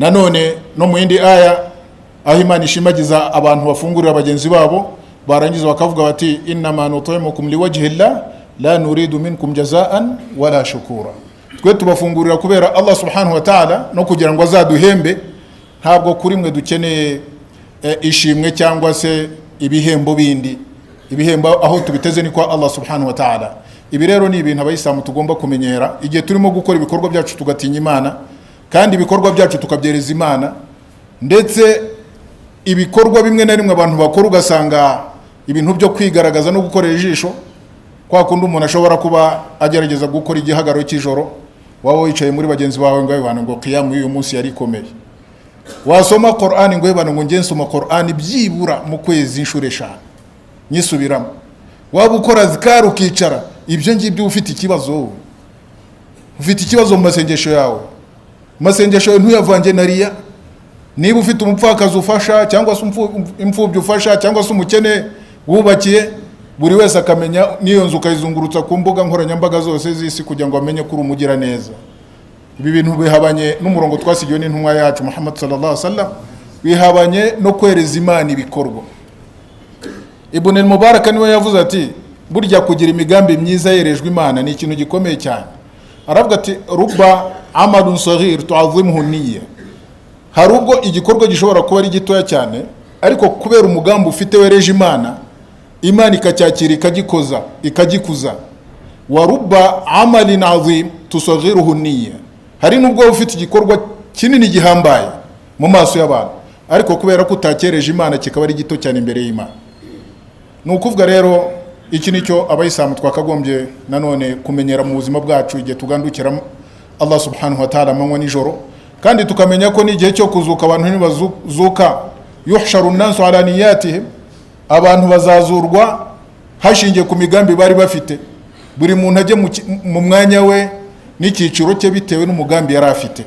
Nanone no mu yindi aya, aho Imana ishimagiza abantu bafungurira bagenzi babo, barangiza bakavuga bati: "Innama nutimukum liwajhi llah, la nuridu minkum jazaan wala shukura." Twe tubafungurira kubera Allah subhanahu wa ta'ala no kugira ngo azaduhembe. Ntabwo kuri mwe dukeneye ishimwe cyangwa se ibihembo bindi. Ibihembo aho tubiteze ni kwa Allah subhanahu wa ta'ala. Ibi rero ni ibintu abayisilamu tugomba kumenyera igihe turimo gukora ibikorwa byacu, tugatinya Imana, kandi ibikorwa byacu tukabyereza Imana. Ndetse ibikorwa bimwe na rimwe abantu bakora, ugasanga ibintu byo kwigaragaza no gukorera ijisho, kwa kundi umuntu ashobora kuba agerageza gukora igihagararo cy'ijoro, waba wicaye muri bagenzi bawe ngo abantu ngo qiyamu y'uyu munsi yari ikomeye, wasoma Qur'ani ngo abantu ngo nge nsoma Qur'ani byibura mu kwezi inshuro 5 nyisubiramo, waba ukora zikari ukicara. Ibyo ngibyo ufite ikibazo, ufite ikibazo mu masengesho yawe. Mu masengesho yawe ntuyavange na riya. Niba ufite umupfakazi ufasha, cyangwa se imfubyi ufasha, cyangwa se umukene wubakiye, buri wese akamenya, n'iyo nzu ukayizungurutsa ku mbuga nkoranyambaga zose z'isi kugira ngo amenye ko uri umugiraneza, ibi bintu bihabanye n'umurongo twasigiwe n'intumwa yacu Muhammad sallallahu alaihi wasallam, bihabanye no kwereza Imana ibikorwa. Ibn al-Mubarak niwe yavuze ati: "Burya kugira imigambi myiza yerejwe Imana ni ikintu gikomeye cyane." Aravuga ati: "Rubba amalun saghir tu'azzimuhu niyya." Hari ubwo igikorwa gishobora kuba ari gitoya cyane, ariko kubera umugambi ufite wereje Imana, Imana ikacyakira, ikagikoza, ikagikuza. Wa rubba amalin azim tusaghiruhu niyya. Hari n'ubwo waba ufite igikorwa kinini gihambaye mu maso y'abantu, ariko kubera ko utakereje Imana, kikaba ari gito cyane imbere y'Imana. Ni ukuvuga rero, iki ni cyo abayisilamu twakagombye nanone kumenyera mu buzima bwacu igihe tugandukira Allah subhanahu wa ta'ala amanywa nijoro, kandi tukamenya ko n'igihe cyo kuzuka, abantu nibazuka, yuhsharu nnasu ala niyatihim, abantu bazazurwa hashingiye ku migambi bari bafite. Buri muntu ajye mu mwanya we n'icyiciro cye bitewe n'umugambi yari afite.